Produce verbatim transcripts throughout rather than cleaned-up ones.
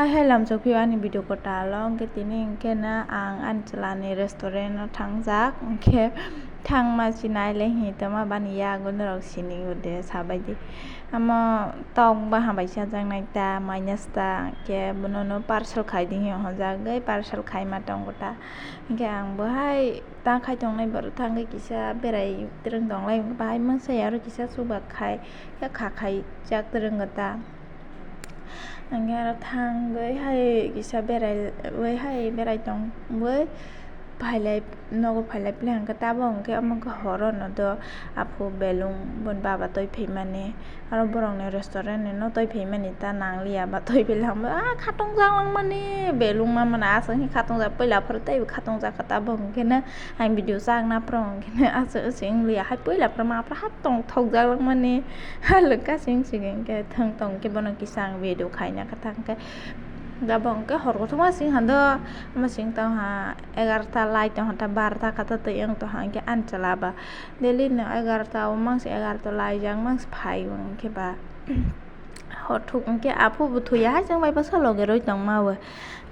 Hai lamchok phio ani video kwtal o, hwnkhe tini hwnkhe na ang ani chwla ni restaurant o thangjak, hwnkhe thangma si nai le hinwi tongma bani yago norok sini o de sabai di. Omo tok bahan bai chajaknai ta, minus ta, hwnkhe bono no parcel khai di hinwi hwnjagwi parcel khaima tongo ta. Hwnkhe ang bo hai ta khai tongnai borok thangwi kisa berai twrwng tonglai, bahai mwnsa ya aro kisa chubakhai khe kha khai jak twrwng ta. Hwnkhe aro thangwi hai kisa berai wi hai berai tongwi phailai nogo phailai pili hwnkhe tabuk hwnkhe omo horo no do aphu belung boni baba twi phaimani aro borokni restaurant ni no twi phaimani ta nangliya ba twi phailai hwnba ah khatungjaklang mani belung ma mani aswk khe khatungjak puila phuru teibo khatungjak kha tabuk hwnkhe no. Ang video chak na phuru hwnkhe aswk aswk wng liya hai puila phuru ma phuru ha tong thok jak langmani ha lwk kasing sing hwnkhe thwng tong khe bono kisa ang video khaina kha thang khe da bo hwnkhe hor kothoma sing hando omo sing tong ha egarota lai tong ha ta barota kata twi wng tong ha hwnkhe ani chwla ba daily no egarota o mangsi egarota lai jak mangsi phai hwnkhe ba. Hor thuk hwnkhe aphu bo thuya hai chwng bai bwsa loge rwi tongma o.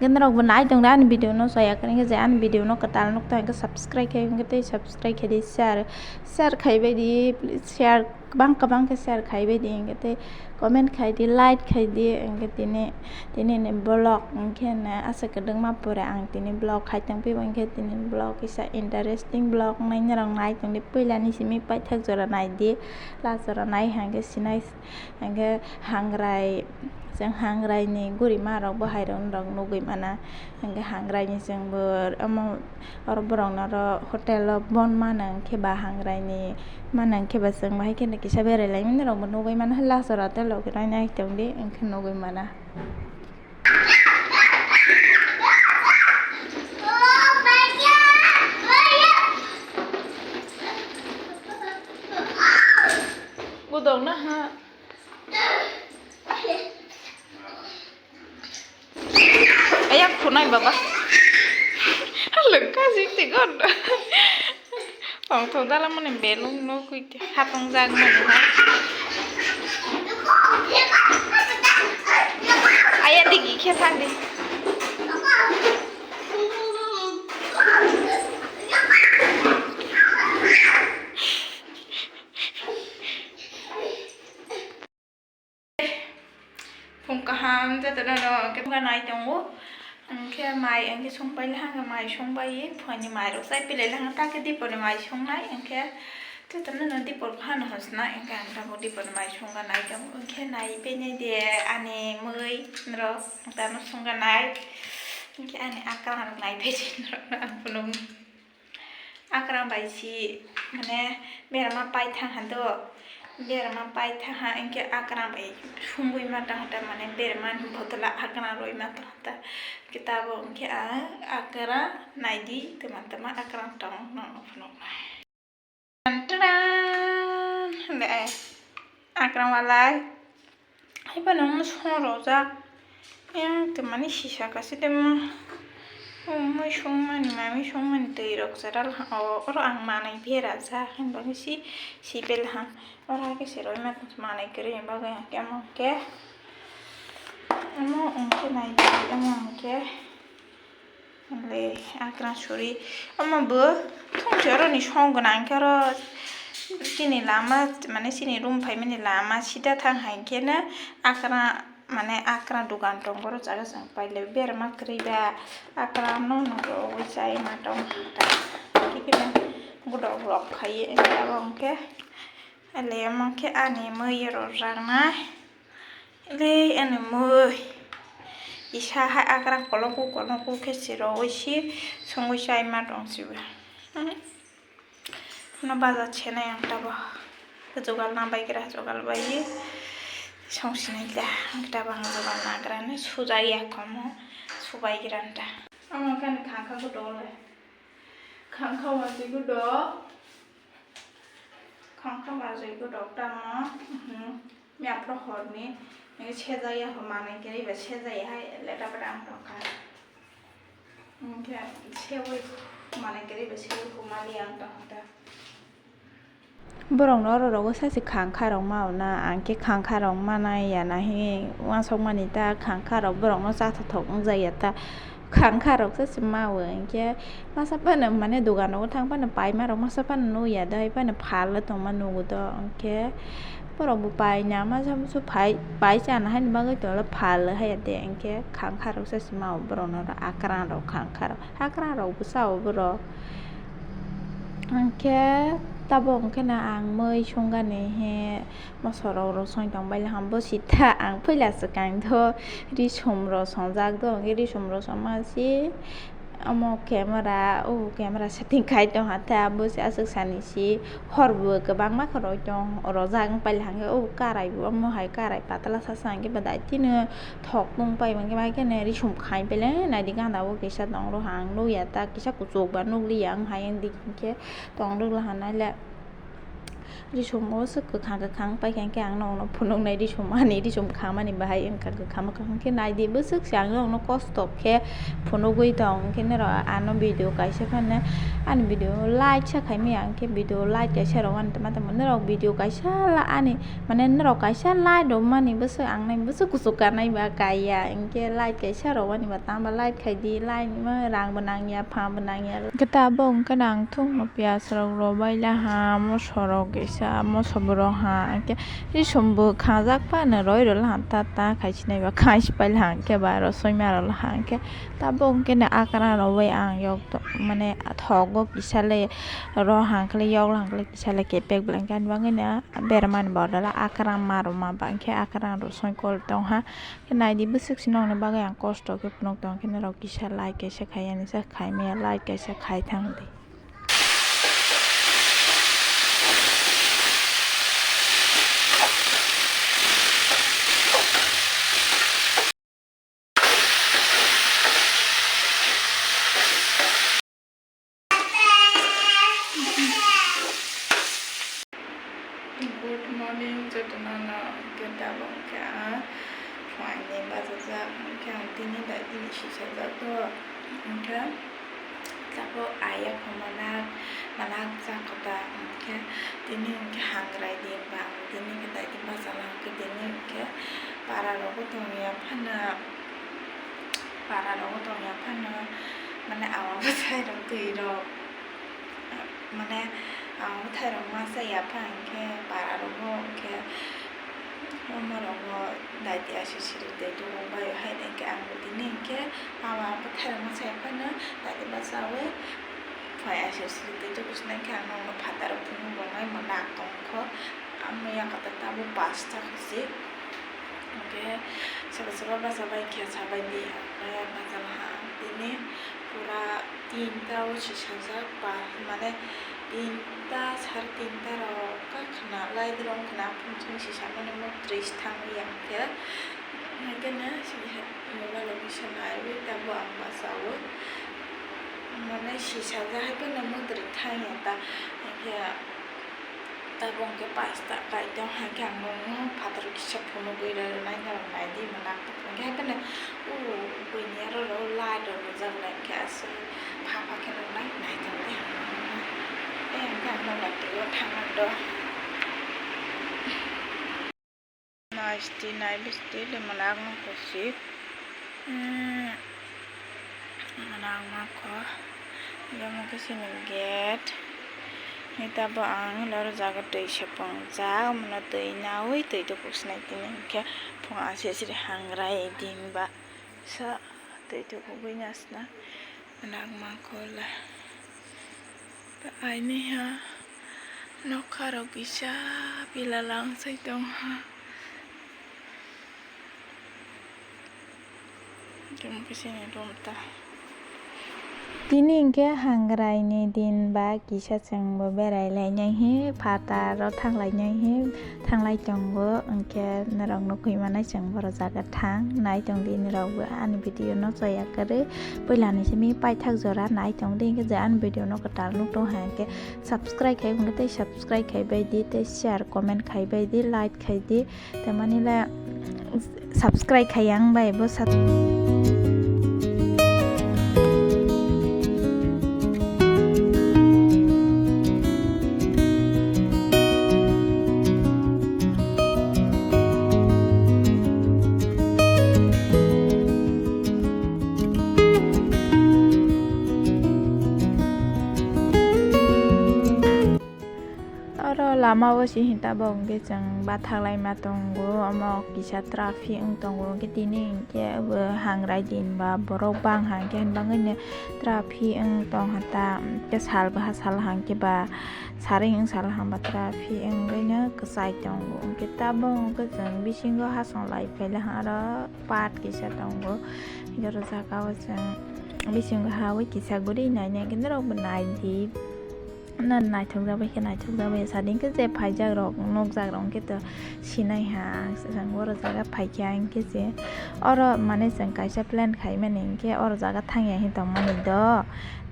Hwnkhe norok bo nai tong di ani video no chaya kwrwngkhe je ani video no kwtal nuk tong hwnkhe subscribe khai hwnkhe tei subscribe khai di share share khai bai di please share kwbang kwbang khe share khai bai di hwnkhe tei comment khai di like khai di hwnkhe tini tini ni vlog hwnkhe no aswk kwdwkma pore ang tini vlog khai tong phi hwnkhe tini vlog kisa interesting vlog wngnai norok nai tong di puila ni simi paithak jora nai di last jora nai hwnkhe sinai. Hingke hangrai, chwng hangrai ni gurima rok bo hai rok norok nugui mana. Hingke hangrai ni chwng bo omo oro borok no oro hotel o bon mano hingke ba hangrai ni mano hingke ba chwng bo hai khe kisa berai lai mani rok bo nugui mana. Last jora hotel rok nai nai tong di hingke nugui mana. Budok na ha. Ayang khunai baba. Lengka sing tigon. Tong tong dala mani belung no kui hatung jag mani ha. Ayang digi khe thang di. Phung kaham jotono no hwnkhe phunga nai tongo. Hwnkhe mai hwnkhe songpai le hwnkhe mai songbai phani mai rok chai pilai le hwnkhe ta khe dipor ni mai songnai hwnkhe jotono no dipor kaham no hosnai hwnkhe ang tabuk dipor ni mai songga nai tongo hwnkhe nai bini de ani mui rok tamo songga nai hwnkhe ani akra rok nai pai norok no ang phunuk. Akrang bai si mane berama pai thang hando, berama pai thang ha hingke akrang bai sumui ma tang hata mane berama ni botol akrang roi ma tang hata. Kitabo hingke a akrang naidi tama tama akrang tong nong phunuk nai. Tan tan hande akrang walai. Hai phano omo song rojak. Yang tongmani sisa kasi temo. O mui songmani, mami songmani twi rok cheral ha. O, oro ang manwi berajak, hinba khe si, sibel ha. Oro hai khe se roi ma manwi kwrwi ni bagwi ang khe omo khe. Omo ang khe nai, omo ang khe. Le, akrang suri. Omo bo thungsi oro ni song gwnang khe oro chini lama, mane chini room phaimani lama sida thang hai khe no akrang, mane akrang dogan tong boro jaga chwng pailai berma kwrwi ba akrang no nugwi chai ma tong ta khe khe no godok rok khai abo hwnkhe le omo khe ani mui rok rang nai. Le ani mui. Isa hai akrang koloku koloku khe chirogwi si songwi chai ma tong sibo. Hwno baja senai ang tabo. Jogal na baigra jogal bai song sinai da. Ang tabo ang jogal nagra ni sujak ya komo subai gira ta. Amo kan khangkha ko dole. Khangkha wajwi ko do. Khangkha wajwi ko do tamo. Mhm. Miya phuru horni, nini sejaya ho manwi kwrwi ba sejaya hai leta pada ang tongkha. Hwnkhe sewi manwi kwrwi ba sewi humali ang tongkha. Borokno oro rogo sachi khangkha rok ma-o na, ang khe khangkha rok manai ya na hini uansukmani ta, khangkha rok borokno chathothok wngjakya ta, khangkha rok sachi ma-o. Hinkhe masa phano mane dogan rogo thang phano paima rok masa phano nukya da, hai phano phalwi tongma nugo do, hinkhe borok bo paina masa musu pai, pai chana haini bagwi tongla phalwi haiya de, hinkhe khangkha rok sachi ma-o borokno oro akrang rok khangkha rok. Hakrang rok bwsa o borok. Hwnkhe tabuk hwnkhe no ang mui songani he moso rok rosong tong bailaham bo sitha ang puila swkang do risum rosongjak do hwnkhe risum rosongma si omo camera o camera setting khai tongha tei abo se aswk sani si. Hor bo kwbangma khe roi tong, rojak wng pailahang khe, o karai bo, omo hai karai patla sasa hwnkhe bo dai tini thok tong pai mankhe, bai kheno risum khai pele, naidi gana o kisa tong rwha ang nukya ta, kisa kuchuk ba nukliya wng hai wng di hinkhe tong rwlaha naile risum o swk kwkhang kwkhang paikha hinkhe ang nokno phunuknai risum ani risum khamani bahai wngkha kwkhama kwkhang khe naidi bwswk se ang nokno kosto khe phunugwi tong, hinkhe norok ano video kaisa phano ani video like sa khaimaya, hinkhe video like kaisa rwmani tongma tongma norok video kaisa la ani mane norok kaisa like rwmani bwswk ang nai bwswk kuchuk kanai ba kaiya, hinkhe like kaisa rwmani ba tangba like khaidi, like ni ma rang bo nangya, pha bo nangya. Hinkhe tabuk hinkhe nang thung no piyaj rok rwbailaham, moso rok kisa, moso borok ha, hinkhe risum bo khangjak phano roi rwlaha ta ta khai sinai ba khai sipailahang khe ba rosoi ma rwlaha hinkhe. Tabuk hwnkhe no akrang rwui ang yok to-, mane thogo kisa le rw hangkhe le yok hangkhe le kisa le kepek belai khe ani bagwi no bermani bodol o akrang ma rwma ba hinkhe akrang rw songwi kol tongha. Khe naidi bwswk se nokni bagwi ang kosto khe phunuk tong khe norok kisa like kaisa khai ani se khai maya like kaisa khai thang di. Good morning, jotono no. Hwnkhe tabuk khe ang phuaini bachajak, hwnkhe ang tini dai tini sisajak do, hwnkhe tabuk ayang kho manak, manak chakota, hwnkhe tini hwnkhe hangrai di bang, tini khe dai tini bachajak, hwnkhe tini hwnkhe para rogo tongya phano. Para rogo tongya phano, mane, awa bwthai rok, twi rok, mane, awa bwthai rok ma chaya pha hinkhe para rogo hinkhe omo rogo daiti asir siri twi tubu bai hai hinkhe ang bo tini hinkhe awa bwthai rok ma chaya phano daiti bachaui phai asir siri twi tubu sina hinkhe ang nokno phataro phunuk rwnai mo nak tongkho. Amo yakarta tabuk pasta khusi. Hwnkhe sobo sobo bacha bai khe sabai di, hwnkhe bacha laha ang tini pura tinta o sisajak ba, mane tinta sare tinta rok kha khna lai rok khna phunching sisamani muk tris thang ya hwnkhe, hwnkhe no mobile o kisa naiwi tabuk ang bacha o mane sisajak hai phano muk tris thang ya ta hwnkhe. Tabuk hwnkhe pasta kaitong, haikhe ang nokno phataro kisa phunugwi rw-, rwnai norok naidi, mwnaktok hwnkhe hai phano o buini aro rw light rok rwjak bai khe aswk pha pha khe nuknai naitoknai. Tei hwnkhe ang nokbar twi o thangna do. Naisti nai bisti le mwnakno khusi. Mwnakma kho. Omo khe chini gate. Nita bo ang loro jaga twi se pongjak. Omono twi naui twi tubusinai tini hinkhe phung asesri hangrai din ba sa twi tubugwi nasna. Nangma kho le. Aini ha nokha rok kisa pila lang sai tong ha. Tini hinkhe hangrai ni din ba kisa chwng bo berai lainai hi phatar o thang lainai hi. Thanglai tongo, hwnkhe norok nukgwi manai chwng borok jaga thang nai tong di, norok bo ani video no chaya kwrwi puila ni simi paithak jora nai tong di, hwnkhe je ani video no kwtal nuk tong hai hwnkhe subscribe khai hwnkhe tei subscribe khai bai di, tei share comment khai bai di, like khai di, tei mani le subscribe khai yang bai bo sub- Lama o si hinta bo hwnkhe chwng bathak laima tongo, omo kisa traffic wng tongo, hwnkhe tini hwnkhe bo hangrai din ba borok bang hangkhe, hwnbangwi no traffic wng tong hata, hwnkhe sal baha sal hangkhe ba saring wng sal hangba traffic wngwi no kwchai tongo, hwnkhe tabuk hwnkhe chwng bisingo hasong lai phaila aro part kisa tongo, hwnkhe oro jagao chwng bisingo hawi kisa guri nainai hwnkhe norokbo naidi. Na naithokjak bai khe naithokjak bai sadi hwnkhe je phaijak rok nukjak rok hwnkhe to sinai ha ang se jang oro jaga phaikhe ang hwnkhe je oro mane chwng kaisa plan khaimani hwnkhe oro jaga thangya hin tongmani do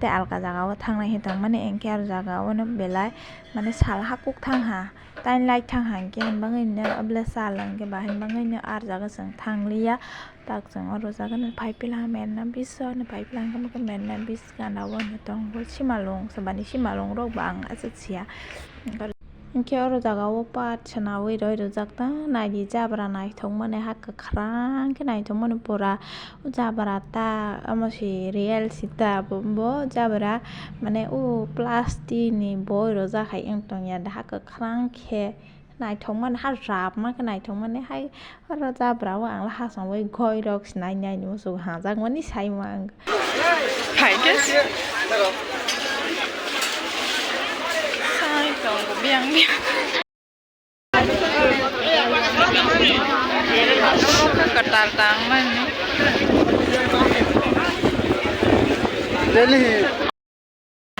tei alka jaga o thangnai hin tongmani hwnkhe aro jaga o no belai mane sal hakuk thang ha. Tain lai thang hang khe hinbangwi no oble sal hang khe ba hinbangwi no ar jaga chwng thang liya. Tak chwng oro jaga no phai pila merna biso no phai pila hang khe merna bis gana o no tongo simalong sabani simalong rok ba ang aswk sia. Hinkhe oro jaga o part sanawi roi rwjak ta naidi jabra naithok mani ha kwkhwrang khe naithok mani pura. O jabra ta omo se real se ta bo, bo jabra mane o plastic ni boi rwjak hai wng tong ya da ha kwkhwrang khe naithok mani ha rap ma khe naithok mani hai oro jabra o ang la hasong bai goi rok se nai nai ni muchung hajak mani sai ma ang. Hai khe sai tongo biyang biyang. Kwtal tangmani.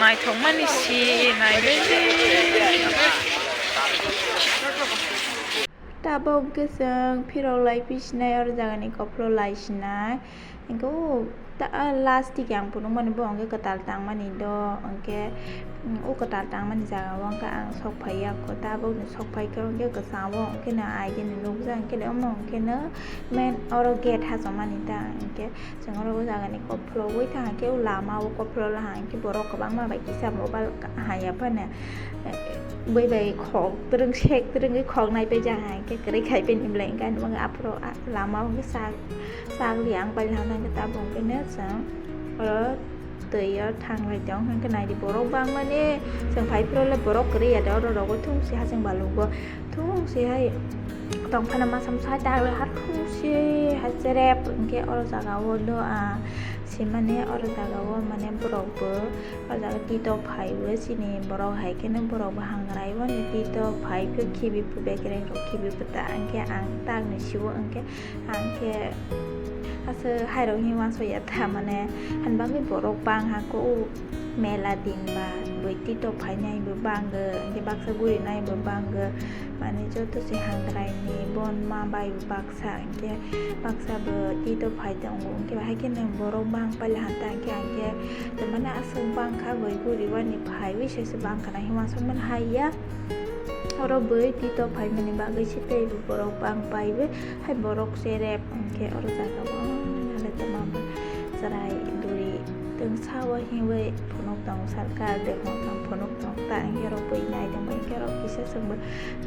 Naithokmani si naibaidi. Tabuk hwnkhe chwng phirok lai pisinai oro jagani kopholo lai sinai. Hwnkhe o ta-, ah, last tiki ang phunukmani bo hwnkhe kwtal tangmani do, hwnkhe, mm, o kwtal tangmani jaga o hwnkhe ang sok phaiya kho, tabukni sok phaikhe hwnkhe kwchang o hwnkhe no aigini nukjak, hwnkhe omo hwnkhe no main oro gate hachomani ta, hwnkhe chwng oro o jagani kopholo ui thang khe o lama o kopholo hang khe borok kwbangma bai kisa mobile haya phano, eh, bui bai khok twrwng sek twrwngwi khok naipaijak hang khe kwrwi khai pini belai hwnkhe aphuru lama o hwnkhe sak. Chak li ang pailha nang khe tabuk hwnkhe no chwng oro twi o thanglai tong hwnkhe naidi borok bangmani chwng phai phuru le borok kwrwi ya de oro rogo thung si haching baluk bo thung si hai tong phano masa masa hai tak le ha thung si hai cherep hwnkhe oro jaga o do a simani oro jaga o mane borok bo o jaga tito phai o chini borok hai kheno borok bo hangrai o ni tito phai phi khibi phu bekereng rok khibi phu ta hwnkhe ang tak ni si o hwnkhe. Ang khe aswk hairok hinwi uansukya ta mane, hani bagwi borok bang ha khe o mela din ba bui tito phainai bo bangwi, hwnkhe baksa gurinai bo bangwi, mane joto se hangrai ni bon ma bai bo baksa, hwnkhe baksa bo tito phai tongo, hwnkhe bahai kheno borok bang pailha ta, hwnkhe ang khe mane aswk bang kha bui guri wani phaiwi se se bang khna hinwi uansukmani hai ya. Oro bui tito phaimani bagwi se tei bo borok bang paiwi hai borok cherep hwnkhe oro jaga o nale tongma chwrai duri twngsa o hinwi phunuk tong sarkar de hwnkha phunuk tong ta hwnkhe oro bui nai tongbai hwnkhe oro kisa chwngbo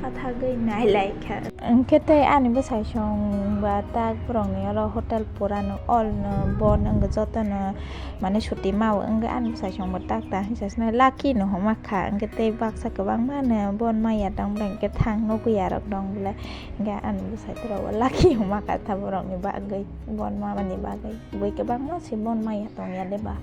pathagwi nai lai kha. Hwnkhe tei ani bwsai song ba tak borokni oro hotel pura no all no bon wngwi jotono. Mane suti ma o wngwi ani bwsai song bo tak ta hinwi sasana lucky no homa kha hwnkhe tei baksa kwbangma no bon maya tong bwlai hwnkhe thang nukya rok dong bwlai hwnkhe ani bwsai rok bo lucky homa kha ta borok ni bagwi bon mama ni bagwi bui kwbangma se bon maya tong ya le ba.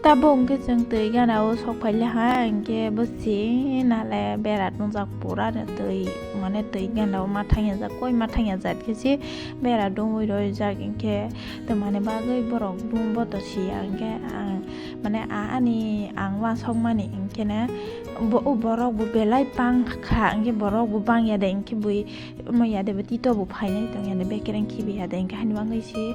Tabuk hwnkhe chwng twi gana o sok phaile ha hwnkhe bwswi nale bera dungjak pura no twi mane twi gana o ma thang ya jak koi ma thang ya jak khe se bera dungwi roi jak hwnkhe. Tongmani bagwi borok bumbo to siya hwnkhe ang mane a ani ang uansukmani hwnkhe ne bo o borok bo belai bang kha hwnkhe borok bo bang ya de hwnkhe bui omo ya de bo tito bo phainai tong ya de bekereng khibi ya de hwnkhe hani bagwi se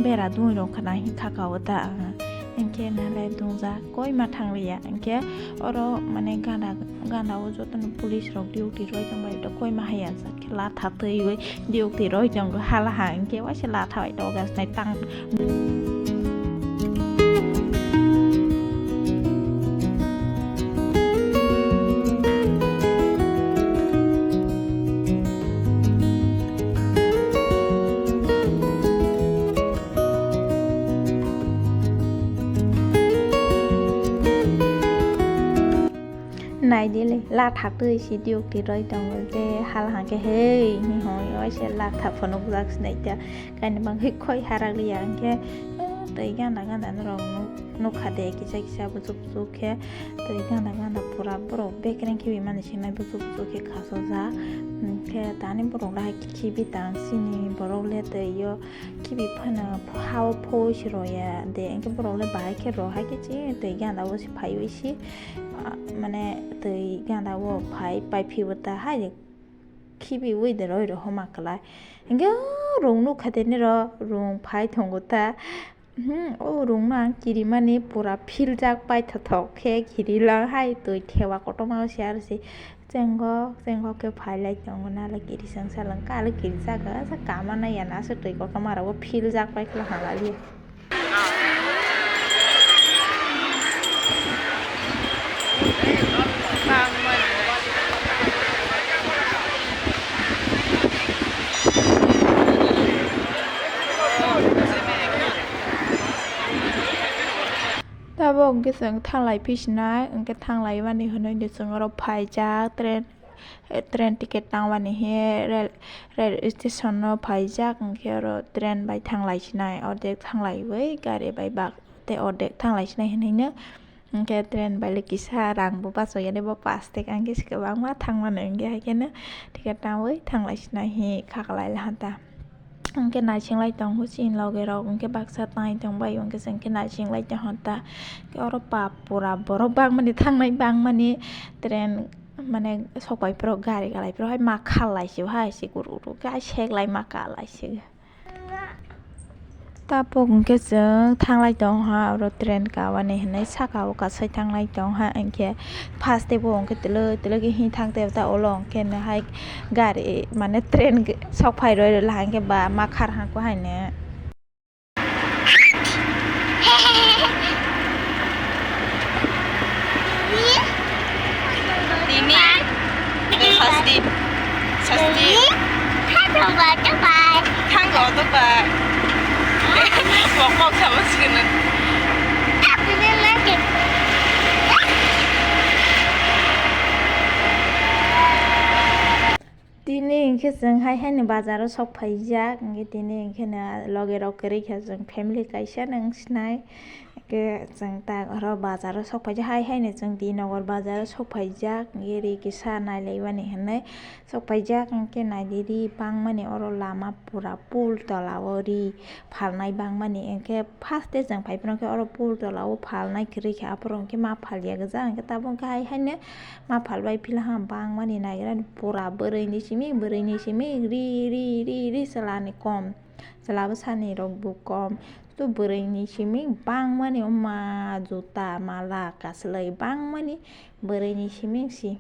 bera dungwi rok khna hwnkha kha o ta ang hwnkhe nale dungjak koi ma thang liya hwnkhe oro mane gana gana o jotono police rok duty roi tong bai to koi ma haya jak. Latha twiwi diyok twi roi tongo hala ha hwnkhe waisa latha bai toga sinai tang. Naidi le, latha twi si diuk ti roi tongo, tei hal hangkhe hei hinwi hwnwi waisa latha phunukjak sinai ta, kainwi bangkhe khoi harak liya hwnkhe, eh, twi gana gana norok nuk-, nukha de kisa kisa buchuk buchuk khe, twi gana gana pura borok bekereng khibi mani sinai buchuk buchuk khe khasojak, hwnkhe tani borok lahai khibi tang sini borok le twi o khibi phano ha o phoi se roya de, hwnkhe borok le bahai khe rohai khe chini twi gana o se phaiwi si. Ah, mane twi gana o phai pai phibo ta hai khibiwi de roi rohoma kwlai. Hwnkhe o rung nukha de niro rung phai thongo ta. Hmm, o rung no ang kirimani pura philjak paithothok khe kirilang hai twi thewa kotorma o se aro se chengok chengok khe phai lai tongo nalai kiri sengsa langkha alai kirijak kha kama nai ya na se twi kotorma rok o philjak pai khwlai hamya liya. Tabuk hwnkhe chwng thanglai phi sinai, hwnkhe thanglai mani hwnwi de chwng oro phaijak train. Eh, train ticket tangmani he rail, rail station no phaijak, hwnkhe oro train bai thanglai sinai, ordek thanglaiwi gari bai bak tei ordek thanglai sinai hinwi no. Hwnkhe train bai le kisa rang bo bachok yani bo pash taka hwnkhe se kwbangma thangmani hwnkhe hai kheno ticket tangwi thanglai sinai hi khaklai laha ta. Hwnkhe naising lai tongo chini loge rok, hwnkhe baksa tai tong bai, hwnkhe chwng khe naising lai tong hwn ta. Hwnkhe oro pa pura borok bangmani thangnai bangmani train. Mane sok pai phuru gari galai phuru hai ma khal lai se hai se guru guru gai sek lai ma ka lai se. Tabuk hwnkhe chwng thanglai tong ha oro train ka wani hinwi saka o kasai thanglai tong ha hwnkhe first tei bo hwnkhe twlwi twlwi khe hini thang tei ta ulo hwnkhe no hai gari mane train sok phai roi rwla hwnkhe ba ma khar hang ko haino. Tini, sasti, sasti. Thanggo to bai. Bokok sama sini. Tini hwnkhe chwng hai haino bazaro sok phaijak, hwnkhe tini hwnkhe no loge rok kwrwi kha chwng family kaisa no wng sinai, hwnkhe chwng ta oro bazaro sok phaijak hai haino chwng Dinogar bazaro sok phaijak, hwnkhe ri kisa nailaimani hinwi sok phaijak, hwnkhe naidi ri bangmani oro lama pura pool tola o ri phalnai bangmani, hwnkhe first day chwng phai phano khe oro pool tola o phalnai kwrwi kha, aphuru hwnkhe ma phalya gwja, hwnkhe tabuk hwnkhe hai haino ma phalbai phila ham bangmani naigra pura bwrwi ni simi, bwrwi ni simi ri, ri, ri, ri chwla ni kom, chwla bwsa ni rok bo kom, to bwrwi ni simi bangmani o ma juta, mala, kaslwi bangmani bwrwi ni simi si.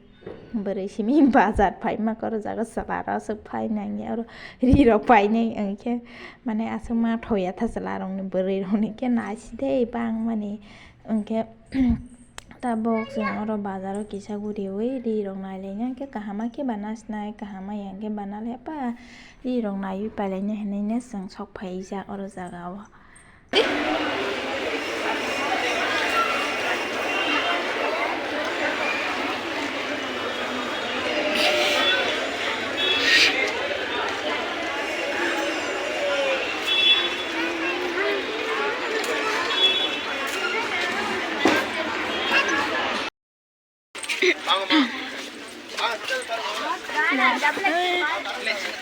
Bwrwi simi bazar phaima khe oro jaga chwla rok aswk phai nangya oro ri rok painai hwnkhe mane aswk ma thoya tha chwla rokni bwrwi rokni khe naiside bangmani hwnkhe tabuk chwng oro bazaro kisa guriwi ri rok nailaina hwnkhe kaham ma khe bana sinai kaham ma yang khe bana le pa ri rok naiwi pailaina hinwi no chwng sok phaijak oro jaga o.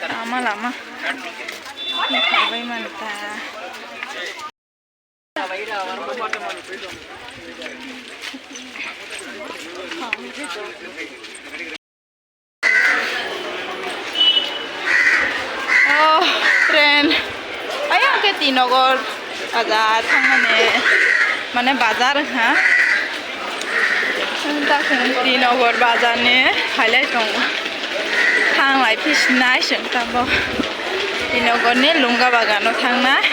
Lama lama. Ini khabai manta. Oh, train. Ayang ke T Nagar bazar thangmani. Mane bazar ha. Ang ta khe T Nagar bazar ni hailai tongo. Thanglai phi sinai chwng tabuk. T Nagar ni Lunga Bagan o thangnai.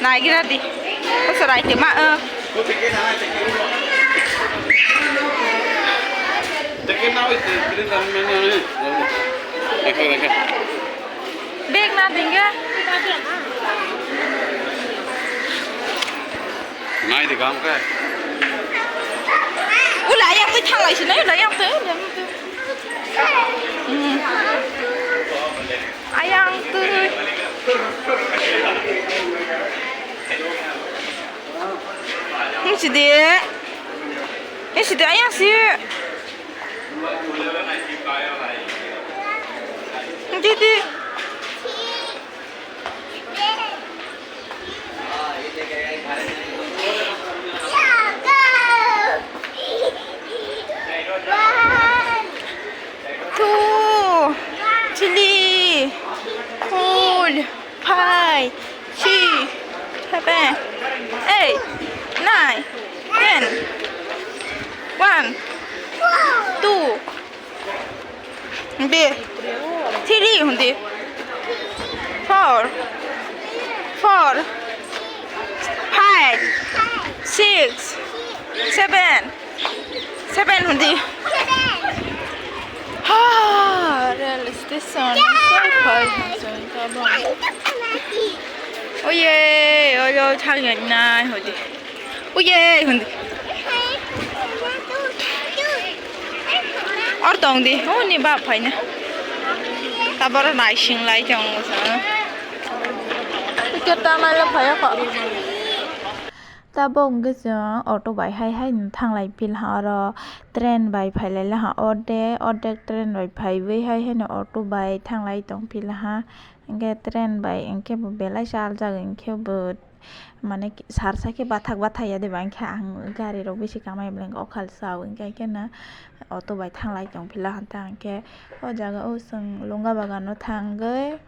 Naigra di. Kosorai te ma, eh. Bag na dingga. Nai de kam khe. Ula yang twi thanglai sinai, ula yang twi, ula yang twi. Hmm. Ayang twi. Hing si de. Hing si de ayang si. Di di. Two, three, four, five, six, seven, eight, nine, ten. One, two, Be. Three hundi. Four. Four. Five. Six. Seven. Seven hundi. Ha, rail station. Oye, oye, thang yang nai hundi. Uye, hundi. Or tong di, o ni bap phaina. Taboro naising lai tong sa. Ticket ta nai la phaya kho. Tabo hwnkhe chwng auto bai hai hai no thanglai phi laha oro train bai phai lai laha orde orde train bai phaiwi hai hai no auto bai thanglai tong phi laha hwnkhe train bai hwnkhe bo belai chaljak hwnkhe bo. Mane sar sa khe bathak bathak ya de ba, hwnkhe ang gari rok bisi kamai bwlai, hwnkhe okhal sa o, hwnkhe khe na auto bai thanglai tong phi la hwn ta, hwnkhe o jaga o chwng Lunga Bagan o thangwi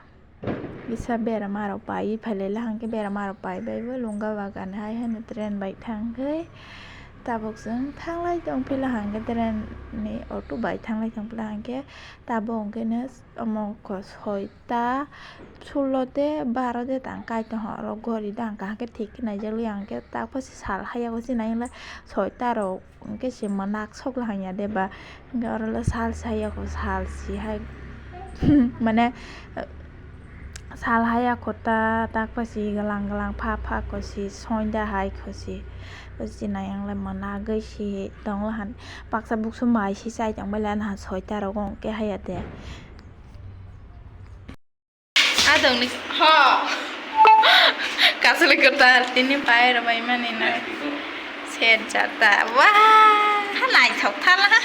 kisa berama rok paiwi phai lai la, hwnkhe berama rok pai bai bo Lunga Bagan hai hwnwi train bai thangwi tabuk chwng thanglai tong phi la, hwnkhe train ni auto bai thanglai tong phi la, hwnkhe tabuk hwnkhe no omo kho soi ta sullo de baro de tang kai tong oro gori dang kaham khe thik khe naijak li ang khe tak pha se sal haya kho se nai le soi ta rok hwnkhe se mwnak sok la hanya de ba hwnkhe oro le sal se haya kho sal si hai mane sal haya kho ta tak pha se glang glang pha pha kho se soi da hai kho se o se nai ang le mwnak gwi se tong la han baksa buksu mai se chai tong bai le na soi ta rok hwnkhe haya de. Adongni ho. Kasuli kwtal tini pai rwbaimani na. Set jata. Wah, naithok thala.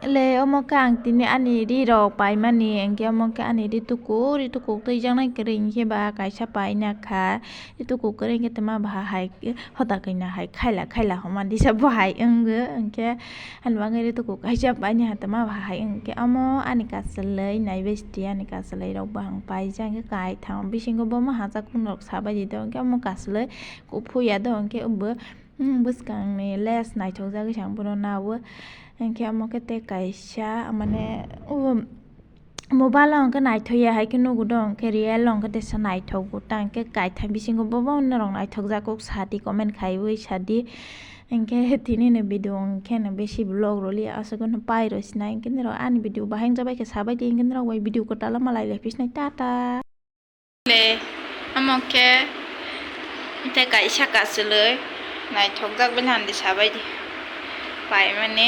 Le omo khe ang tini ani ri rok paimani, hwnkhe omo khe ani ri tuku, ri tuku twijaknai kwrwi hwnkhe ba kaisa paina kha. Ri tuku kwrwi hwnkhe twma ba hai hoda kaina hai khaila khaila homa disa bo hai wngo, hwnkhe. Ani bagwi ri tuku kaisa paini hatama bahai hwnkhe omo ani kasalai nai besti ani kasalai rok bahang paijak hwnkhe kaitham bisingo bomo hachak khunrok sabai di do hwnkhe omo kasalai kuphuya do hwnkhe bo bwskangni les naithokjagwi se ang bono nawo hwnkhe omo khe tei kaisa mane o. Mobile o hwnkhe naithokya hai khe nugo do hwnkhe real o hwnkhe tesa naithok bo ta hwnkhe kaitham bisingo bobo norok naithokjak kok sadi comment khaiwi sadi hwnkhe tini ni video hwnkhe no besi vlog rwli aswk no pai rw sinai hwnkhe norok ani video bahai wngjabai khe sabai di hwnkhe norok bai video kwtal o malai lai phi sinai tata. Le, omo khe tei kaisa kasulwi naithokjak bai handi sabai di. Paimani